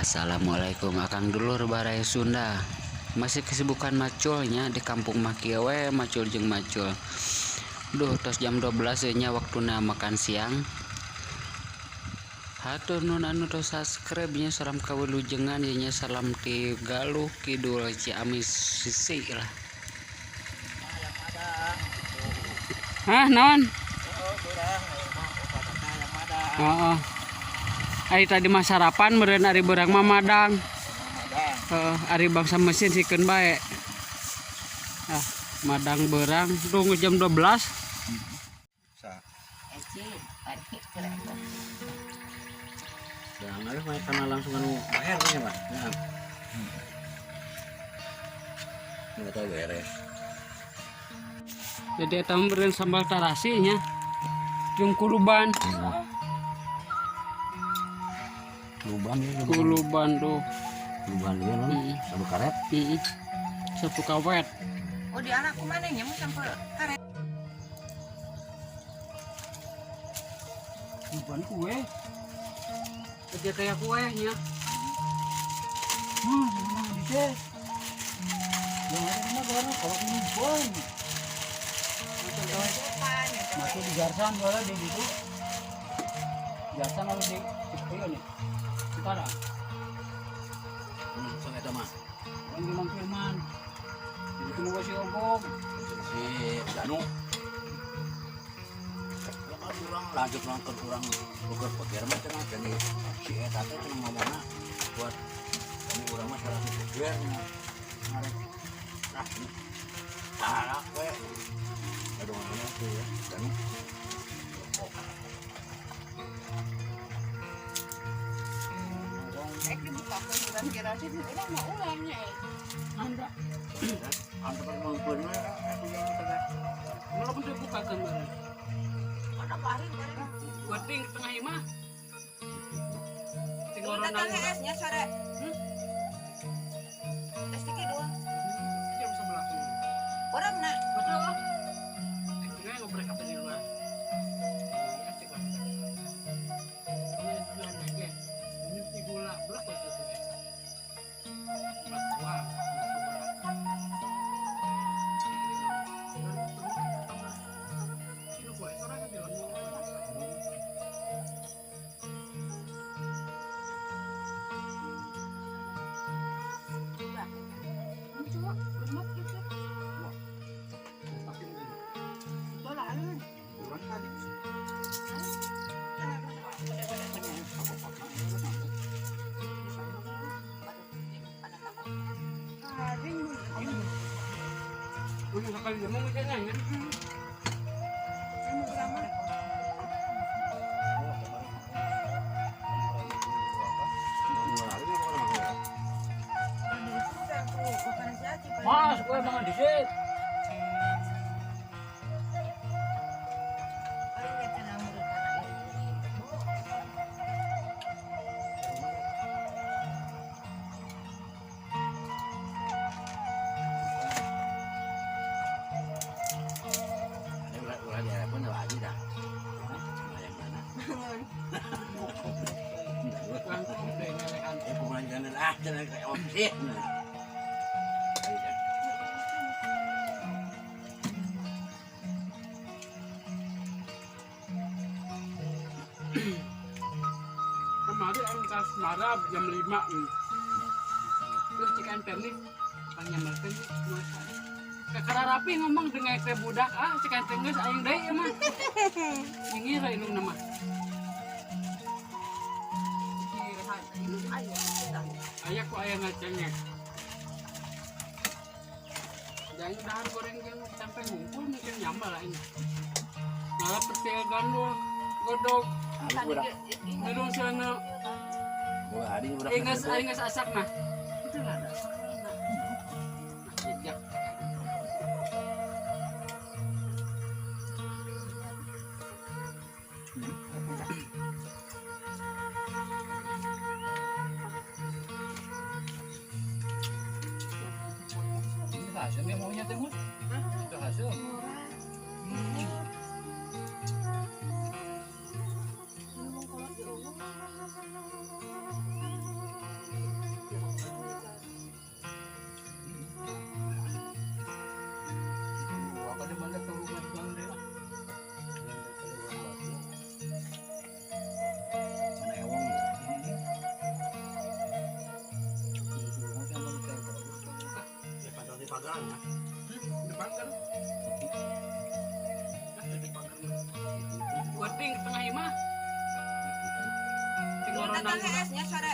Assalamualaikum akang dulur baraya Sunda. Masih kesibukan maculnya di kampung mah kieu we, macul jeung macul. Duh, tos jam 12 nya waktuna makan siang. Hatur nuhun anu tos subscribe nya, salam kawilujengan ieu nya, salam ti Galuh Kidul Ciamis sisi lah. Hah, naon? Heeh. Ari tadi mah sarapan meureun, ari beurang mah madang. Heeh, ari bangsa mesin sikeun bae. Ah, madang beurang tunggu jam 12. Jangan mah karena langsung anu bayar nya, Pak. Nah. Enggak tahu beres. Jadi eta mah meureun sambal tarasi nya. Jeung kuluban. Kuluban ya. Kuluban tuh. Kuluban ieu non. Sabu karet. Heeh. Sapu kawet. Oh, di anak mana nya mau sampai karet. Kuluban kue. Aja kayak kue nya. Bisa. Yang ada mah baru kalau kuluban. Masuk di Garsan soalnya di situ. Biasa kalau di iya nih. Sekarang. Sang eta mah. Orang Imam Firman. Jadi tunggu si Ogog. Si Danu. Ya kan urang lanjut urang ke urang ukur pikir mah cenah, jadi si eta teh cenah ngomongna buat kami urang mah 100 pikir ngarek. Nah, ini tarak we. Aduh, ngomongnya tuh ya, Danu. Oh. Rek dibuka ke bulan kira sih ulang mau ulangnya. Anda. Anda kan mau pun Malah pun dibuka kemarin. Ada bari bari. Goting ke tengah imah. Tinggal Udah orang datang esnya sore. Es tiki dua. Jam 11 ini. Orang nak. Betul. Tinggal ngobrol apa di luar. Asik lah. Ini duluan aja. Ini si gula belak waktu itu. Belak tua. Coba lemak gitu. Betul lah. Udah sekali dia mau misalnya ya. Mas, gue bangun di sini. Ada ulah ulah di harapan lagi dah. Yang mana? Langsung deh ngelehan. Eh, bukan jalan ah, jalan kayak opsi. Kemarin orang kas marah jam 5 nih. Terus cik NPM nih, panyamelkeun nih, kakara rapi ngomong dengan teh budak, ah cik NPM geus aing deui ieu mah. Nyengir indung nama. Aya ku aya ngacengek. Jangan dahar goreng jeung tempe ngumpul mungkin nyambal lah ini. Malah percaya gandul, godog, minum sana. Wah, adi udah. Ingas, ingas asak mah. Jejak. Ini hasilnya maunya teh, Mus. Itu hasil. Pagar ya. Di pagar. Nah, di pagar mah. Penting ke tengah imah. Sing Dua ngorondang datang esnya sore.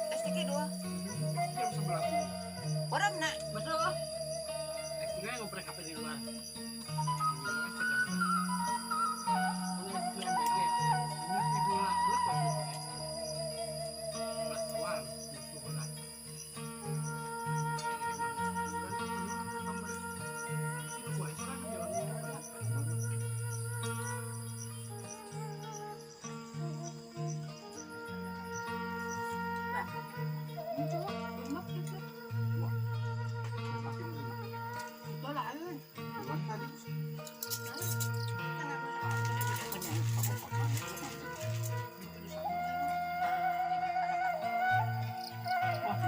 Es tiki dua. Jam 11. Orang nak. Betul ah. Eh, ngoprek HP di luar. Wah,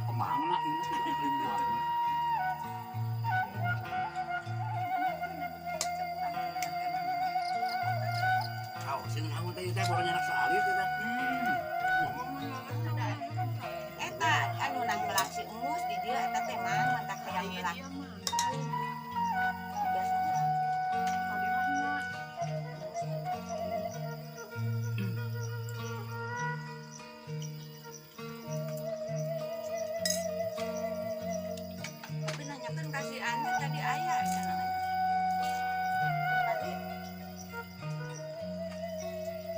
kemana ini ribuan. Aw, sing aku teh teh baru nyanak sekali teh. Eta anu nang melak si Emus di dieu eta teh mang mantak hayang melak. Biasanya tapi nanyakan kasih anu tadi ayah cenah. Tadi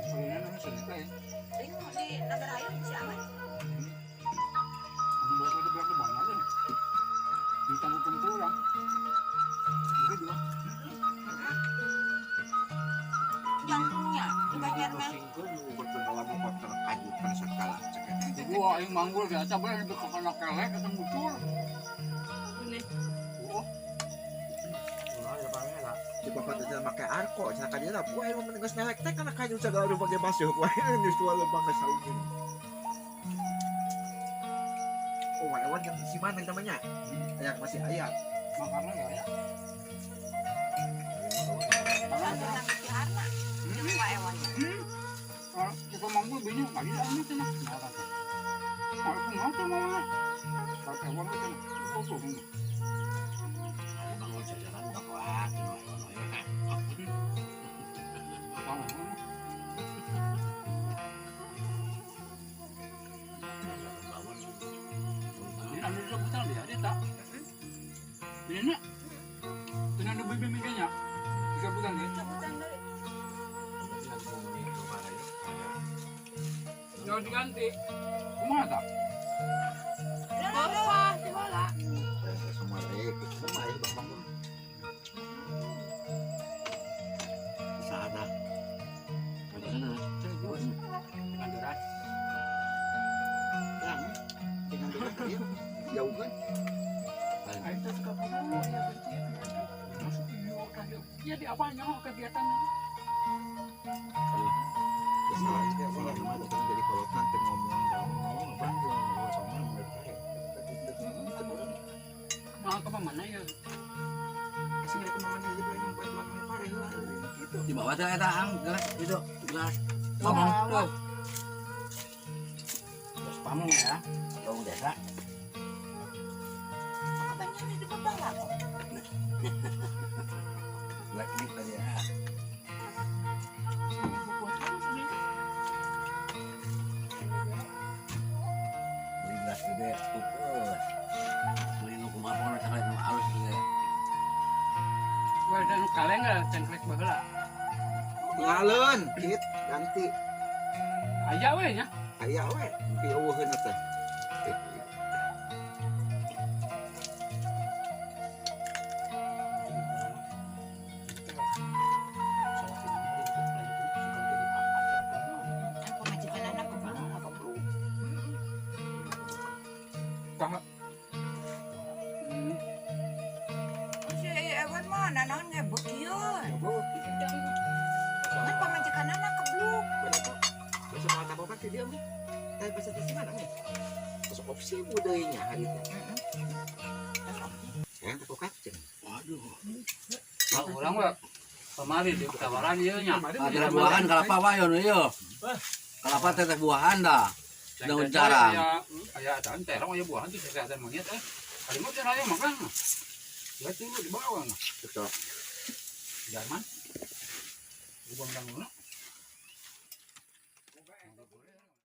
Sebenarnya namanya cerita ya. bingung di Nagarahayu si Aman. Anu baru ada berapa bang aja. Di tamu tentu orang. Jadi dua. Jangkungnya di Banjar mah. Gua aing manggul biasa bae lebih ke kana kelek atau muncul. Ini. Oh, Di bapak teh make arko, cenah ka dieu lah. Wah, emang geus melek teh kana kayu segala rupa ge basuh. Wah, geus tua leumpang geus saungin. Oh, ewan yang si mana namanya? Ayak masih ayak. Makarna ya ya. Anu nang di Harna. Jeung Pak Ewan. Kalau kita manggul bini lagi anu cenah. Nah, kan. Kalau kumaha teh ngomongna? Kalau ewan teh cenah. Oh, oh, oh. Bangun jajanan udah kuat. Bang, Bangun. Ini anu rebutan dia, dia tak. Ini nak. Dengan lebih bimbingannya. Rebutan dia. Cabutan deui. Jangan diganti. Kumaha tak? Bapak, di bola. Semua semua bang bang. Sana. Ada sana. Lanjuran. Yang dengan dengan tadi jauh kan? Aing teh suka bodoh ya benci. Masuk video kan. Ya di apa nyaho kegiatannya. Jadi kalau nanti ngomong ngomong bang ngomong sama Mau ke mana ya? Asli kemana aja boleh nampak belakang pare lah gitu. Di bawah tuh eta ang gelas itu gelas. Ngomong tuh. Gelas pamong ya. Tong desa. Kebanyakan di bawah lah kok. Black lip tadi ya. Beli gelas gede, pupus. Beli nu kumaha pokona caklet nu halus gede. Wah, dan kaleng lah, cengklek baheula. Ngaleun, kit ganti. Aya we nya. Aya we, pieuweuheun teh. Kan pemajikan anak kebelum apa belum. Kang. Si Ewan mah nanaon ge beukieun. Kan pamajikan anak kebluk. Bahasa mau tambah kan dia mah. Tapi bahasa di mana nih? Terus opsi budayanya hari itu. Ya, aku kacang. Waduh. Nah, urang we kemari di tawaran ieu nya. Ada buahan kelapa wae nu ieu. Kelapa teh teh buahan dah. Daun carang. Aya aya terong aya buahan tuh kesehatan monyet eh. Kali mah teh aya makan. Ya dulu di bawah nah. Betul. Jerman. Gubang bangun.